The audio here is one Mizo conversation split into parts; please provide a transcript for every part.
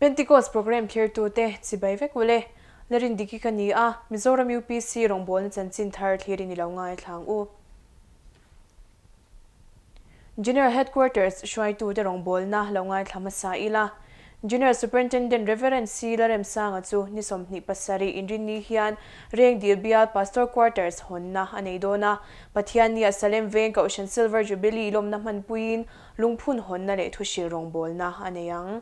Pentecost Programme thlirtute chibai vek ule. Larindiki ka ni a, Mizoram UPC rawngbawlna chanchin thar thlir in i lo ngaithlang u. General Headquarters hruaitute rawngbawlna lo ngaithla hmasa ila. General Superintendent Rev. C. Lalremsanga chu ni 27 inrinni hian Rengdil bial Pastor Quarters hawnna a nei dawn a. Pathiannia Salem Veng Kohhran Silver Jubilee lawmna hmanpuiin lungphun hawnna leh thuhril rawngbawlna a nei ang.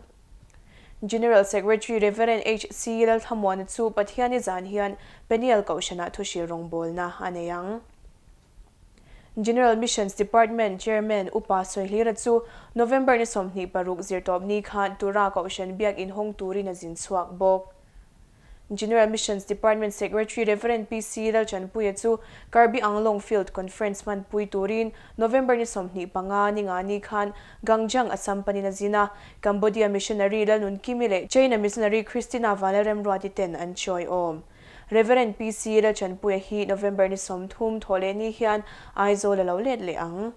General Secretary Rev. HC. Lalthlamuana chu Pathianni zan hian Peniel Kohhranah thuhril rawngbawlna a nei ang. General Missions Department Chairman Upa Sawihlira chu November ni 26 zirtawpni khan Tura Kohhran Biak inhawng turin a zin chhuak bawk. General Missions Department Secretary Rev. PC Lalchanpuia chu Karbi Anglong Field Conference hmanpui turin November ni 25 ni nga ni khan Gangjang Assam panin a zin a, Cambodia Missionary Lalnunkimi leh China Missionary Christina Vanlalremruati ten an chawiawm. Rev. PC Lalchanpuia hi November ni 30 thawh leh ni hian Aizawl a lo let leh ang.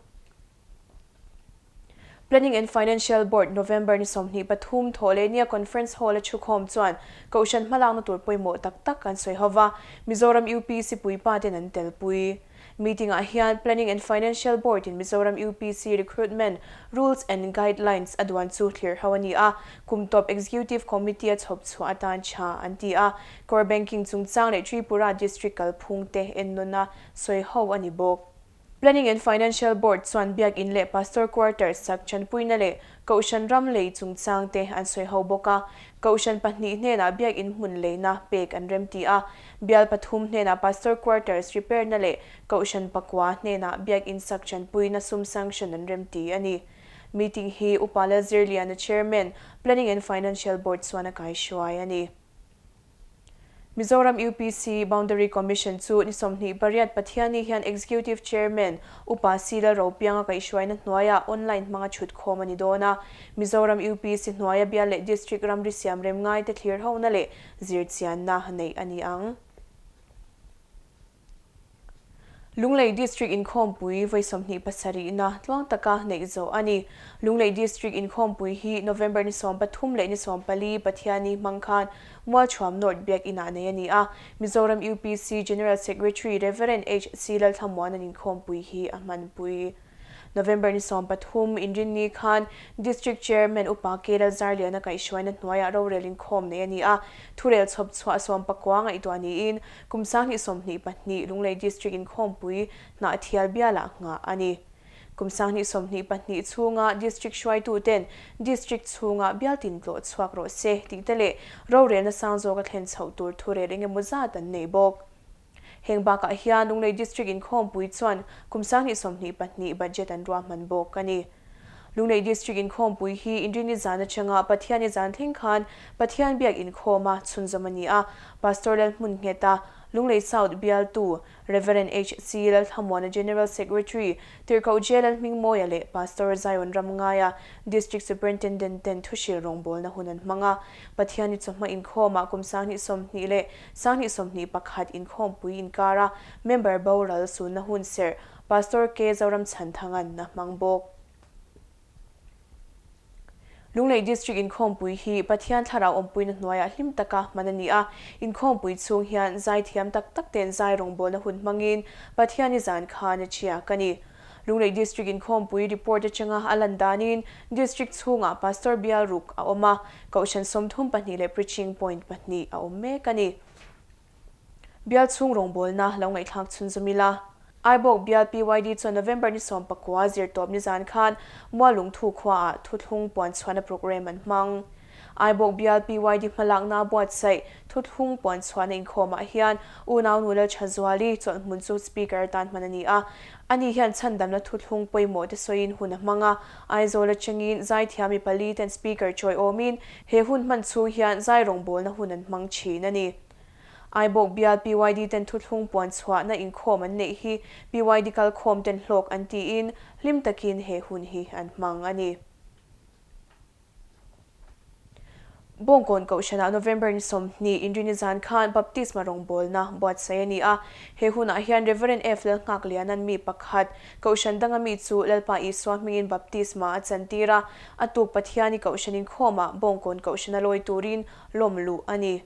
Planning and Financial Board November ni 23 thawh leh nia Conference Hall a thukhawm chuan Kohhran hmalakna tur pawimawh tak tak an sawi ho va, Mizoram UPC puipa ten an telpui. Meeting-ah hian Planning and Financial Board in Mizoram UPC Recruitment Rules and Guidelines a duan chu thlir ho a ni a, kum tawp Executive Committee a chhawp chhuah atan tha an ti a, Core Banking chungchang leh Tripura District kalphung te ennawn a sawi ho a ni bawk. Planning and Financial Board chuan Biakin leh Pastor Quarters sak chanpuina leh Kohhran ram lei chungchang te an sawi ho bawk a, Kohhran pahnih hnenah Biakin hmun leina pek an remti a, Bial pathum hnenah Pastor Quarters repair na leh Kohhran pakua hnenah Biakin sak chanpuina sum sanction an remti a ni. Meeting hi Upa Lalzirliana Chairman, Planning and Financial Board chuan a kaihruai a ni. Mizoram UPC Boundary Commission chu ni 28 Pathianni hian Executive Chairman Upa C Lalropianga kaihhruaina hnuaiah online hmanga chhutkhawm a ni dawn a. Mizoram UPC hnuaia bial leh District ramri siam rem ngaite thlir hona leh zirchianna neih a ni ang. Lunglei District inkhawmpui vawi 27 na tluang taka neih zawh a ni. Lunglei District inkhawmpui hi November ni 13 leh ni 14 Pathianni hmang khan Mualchhuam North Biakinah nei a ni a. Mizoram UPC General Secretary Rev. HC Lalthlamuana'n inkhawmpui hi a hmanpui. November ni 13 inrinni khan District Chairman Upa K Lalzarliana kaihhruaina hnuaiah rorel inkhawm nei a ni a, thurel chhawp chhuah 19 ngaihtuah niin kum 2022 Lunglei District inkhawmpui Hnahthial bialah nghah a ni. Kum 2022 chhunga District hruaituten District chhunga bial tin tlawh chhuak rawh se tih te leh rorelna sang zawka thlen chhoh tur thurel eng emaw zat an nei bawk. Heng bakah hian Lunglei District inkhawmpui chuan kum 2022 budget an ruahman bawk a ni. Lunglei District inkhawmpui hi Inrini zan atanga Pathianni zan thleng khan Pathian biak inkhawma chhunzawm a ni a, Pastor Lalhmun Ngheta, Lunglei South bialtu, Rev. HC Lalthlamuana General Secretary, Tirhkoh J Lalhmingmawia leh Pastor Zion Ramngaia, District Superintendent ten thuhril rawngbawlna hun an hmang a. Pathianni chawhma inkhawmah kum 2020 leh 2021 inkhawmpui inkara member boral sunna hun serh Pastor K Zoramchhanthanga'n a hmang bawk. Lunglei District inkhawmpui hi Pathian thlarau awmpuina hnuaiah hlim taka hman a ni a, inkhawmpui chhung hian zaithiam tak tak ten zai rawngbawlna hun hmangin Pathianni zan khan a thiak a ni. Lunglei District inkhawmpui report atanga a lan danin District chhungah Pastor bial ruk a awm a, Kohhran 32 leh Preaching Point pahnih a awm mek a ni. Bial chhung rawngbawlna lo ngaihthlak chhunzawm ila. Aibawk bial PYD chuan November ni 19 zirtawp ni zan khan Mualungthu khuaah thuthlung puan chhuahna programme an hmang. Aibawk bial PYD hmalakna buatsaih thuthlung puan chhuahna inkhawmah hian unau nu Lalthazuali chawlhhmun chu speaker atan hman a ni a. Ani hian chhandamna thuthlung pawimawh te sawiin hun a hmang a. Aizawl atangin zaithiami pali ten speaker chawiawmin he hun hman chhung hian zai rawngbawlna hun an hmang thin a ni. Aibawk bial PYD ten thuthlung puan chhuahna inkhawm an neih hi PYD kalkhawm ten hlawk an tiin hlim takin he hun hi an hmang a ni. Bawngkawn Kohhranah November ni 20 Inrini zan khan Baptisma rawngbawlna buatsaih a ni a. He hunah hian Rev. F. Lalnghakliana'n mi pakhat, Kohhran danga mi chu Lalpa Isua hmingin Baptisma a chantir a, a tuk Pathiani Kohhran inkhawmah Bawngkawn Kohhrana lawi turin lawm luh a ni.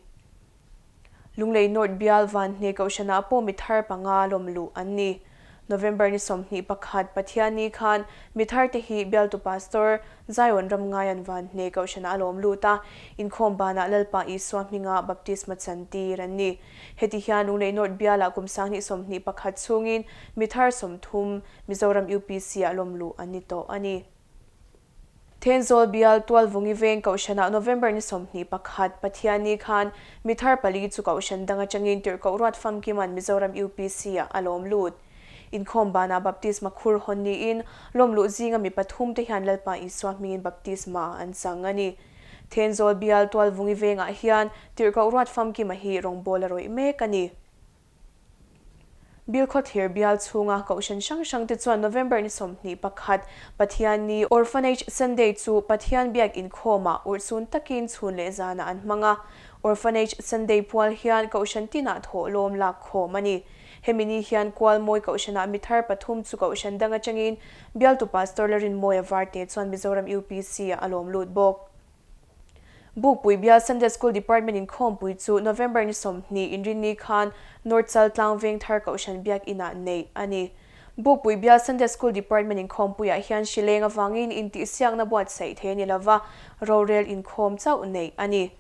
Lunglei North bial Vanhne Kohhranah pawh mi thar panga lawm luh an ni. November ni 21 Pathianni khan mi tharte hi bialtu Pastor Zion Ramngaian Vanhne Kohhranah a lawm lut a, inkhawm banah Lalpa Isua hminga baptisma chantir an ni. Heti hian Lunglei North bialah kum 2021 chhungin mi thar 30 Mizoram UPC-ah lawm luh an ni tawh a ni. Thenzawl bial Tualvungi veng Kohhranah November ni 21 Pathianni khan mi thar pali chu Kohhran dang atangin tirhkoh ruat famkiman Mizoram UPC-ah a lawm lut. Inkhawm banah Baptisma khur hawn niin lawm luh zinga mi pathum te hian Lalpa Isua hmingin Baptisma an chang a ni. Thenzawl bial Tualvungi vengah hian tirhkoh ruat famkima hi rawngbawl a rawih mek a ni. Bilkhawthlir bial chhunga kohhran hrang hrang te chuan November ni 21 Pathianni Orphanage Sunday chu Pathian biak inkhawmah urhsun takin chhun leh zanah an hmang a. Orphanage Sunday pual hian kohhran tinah thawhlawm lak khawm a ni. Hemi ni hian Kualmawi kohhranah mi thar pathum chu kohhran dang atangin bialtu Pastor Larinmawia Varte chuan Mizoram UPC-ah a lawm lut bawk. Bukpui bial Sunday School Department inkhawmpui chu November ni 20 Inrinni khan North Chaltlang Vengthar Kohhran Biak Inah neih a ni. Bukpui bial Sunday School Department inkhawmpuiah hian hrileng avangin intihsiakna buatsaih thei a ni lova, rorel inkhawm chauh neih a ni.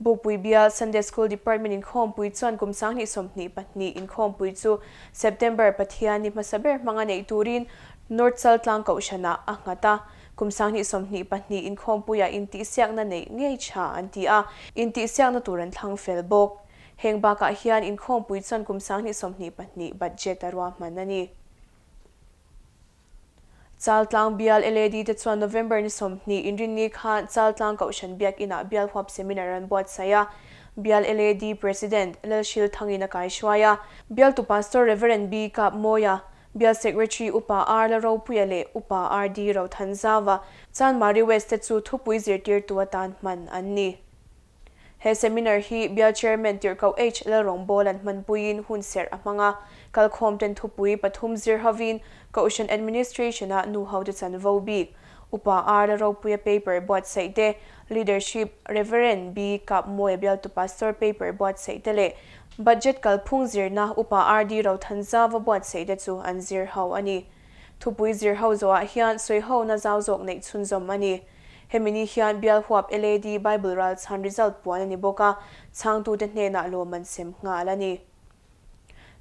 Bukpui bial Sunday School Department inkhawmpui chuan kum 2022 inkhawmpui chu September Pathianni hmasa ber hmanga neih turin North Chaltlang Kohhranah a nghat a. Kum 2022 inkhawmpuiah intihsiakna neih ngei tha an ti a, intihsiakna tur an thlang fel bawk. Heng bakah hian inkhawmpui chuan kum 2022 budget a ruahman a ni. Chaltlang bial LAD te chuan November ni 20 Inrinni khan Chaltlang Kohhran Biak Inah bial huap seminar an buatsaih a. Bial LAD President Lalhrilh Thangin a kaihruai a. Bialtu Pastor Rev. B. Kapmawia, Bial Secretary Upa R. Laropuia leh Upa R. D. Rothanzava, Chanmari West te chu thupui zirtirtu atan hman an ni. He seminar hi Bial Chairman Tirhkoh H. Lalrawngbawla'n an hmanpuiin hun serh a hmang a, kalkhawm ten thupui pathum zir hovin Kohhran Administration-a nu hote chanvo bik, Upa R. Laropuia paper buatsaih te, Leadership, Rev. B. Kapmawia bialtu Pastor paper buatsaih te leh Budget kalphung zirna Upa RD Rothanzava buatsaih te chu an zir ho a ni. Thupui zir ho zawhah hian sawihona zau zawk neih chhunzawm a ni. Hemi ni hian bial huap LAD Bible ral chhan result puan a ni bawk a, chhangtute hnenah lawm an sem nghal a ni.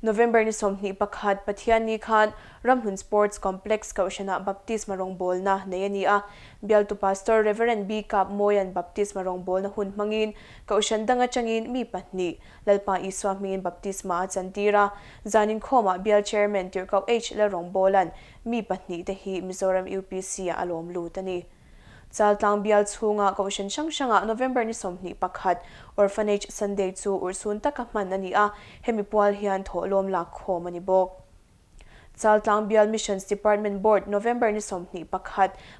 November ni 21 Pathianni khan Ramhlun Sports Complex Kohhranah Baptisma rawngbawlna nei a ni a. Bialtu Pastor Rev. B. Kapmawia'n Baptisma rawngbawlna hun hmangin Kohhran dang atangin mi pahnih Lalpa Isua hmingin Baptisma a chantir a. Zan inkhawmah Bial Chairman Tirhkoh H. Lalrawngbawla'n mi pahnih te hi Mizoram UPC-ah a lawm lut a ni. Chaltlang bial chhunga Kohhran hrang hrangah November ni 21 Orphanage Sunday chu urhsun taka hman a ni a, hemi pual hian thawhlawm lak khawm a ni bawk. Chaltlang bial Missions Department Board November ni 21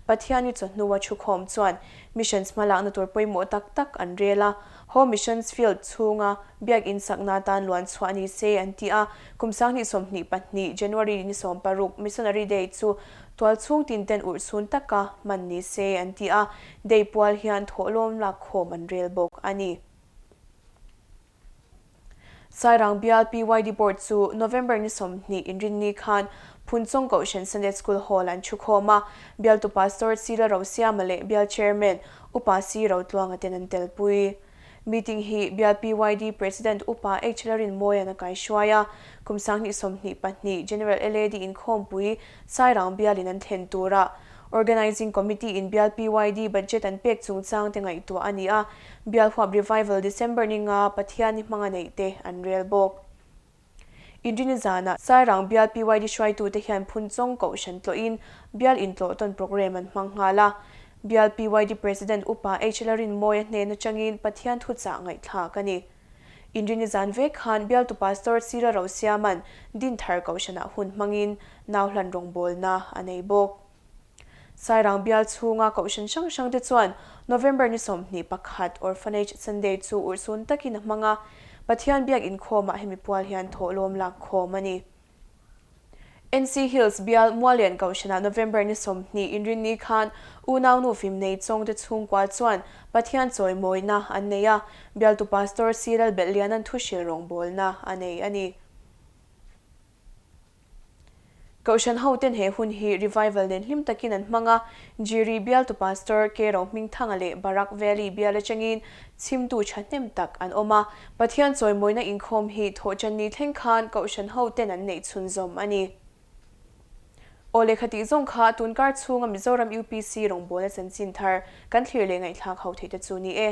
Pathianni chawhnua thukhawm chuan Missions hmalakna tur pawimawh tak tak an rel a, Home Missions Field chhunga Biak In sakna atan luan chhuah ni se an ti a, kum 2022 January ni 16 Missionary Day chu Tual chhung tin ten urhsun taka hman ni se an ti a, day pual hian thawhlawm lak khawm an rel bawk a ni. Sairang bial PYD Board chu November ni 20 Inrinni khan Phunchawng Kohhran Sunday School Hall an thu khawm a, bialtu Pastor Sila Rosiama leh bial Chairman Upa C Rotluanga ten an telpui. Meeting hi bial PYD President Upa H. Larinmawia'n a kaihruai a, kum 2022 General LAD inkhawmpui Sairang bialin an thlen tura Organising Committee in bial PYD budget an pek chungchang te ngaihtuah a ni a, bial huap Revival December ni nga Pathianni hmanga neih te an rel bawk. Inrini zanah Sairang bial PYD hruaitute hian Phunchawng Kohhran tlawhin bial intlawhtawn programme an hmang nghal a. Bial PYD President Upa H. Larinmawia hnen atangin Pathian thuchah ngaihthlak a ni. Inrini zan vek khan bialtu Pastor Sira Rosiama'n Dinthar Kohhranah hun hmangin nau hlan rawngbawlna a nei bawk. Sairang bial chhunga kohhran hrang hrangte chuan November ni 21 Orphanage Sunday chu urhsun takin a hmang a, Pathian biak inkhawmah hemi pual hian thawhlawm lak khawm a ni. NC Hills bial Muallian kohhranah November ni 20 inrinni khan unaunu fimnei chawngte chhungkua chuan Pathian chawimawina an nei a, bialtu Pastor C Lalbelhliana'n thuhril rawngbawlna a nei a ni. Kohhran hoten he hun hi revival nen hlim takin an hmang a, Jiri bialtu Pastor K Rohmingthanga leh Barak Valley bial atangin chhimtu thahnem tak an awm a. Pathian chawimawina inkhawm hi thawhtanni thleng khan Kohhran hoten an neih chhunzawm a ni. Aw lehkha tih zawng kha tunkar chhunga Mizoram UPC rawngbawlna chanchin thar kan thlir leh ngaihthlak ho theih te chu ni e.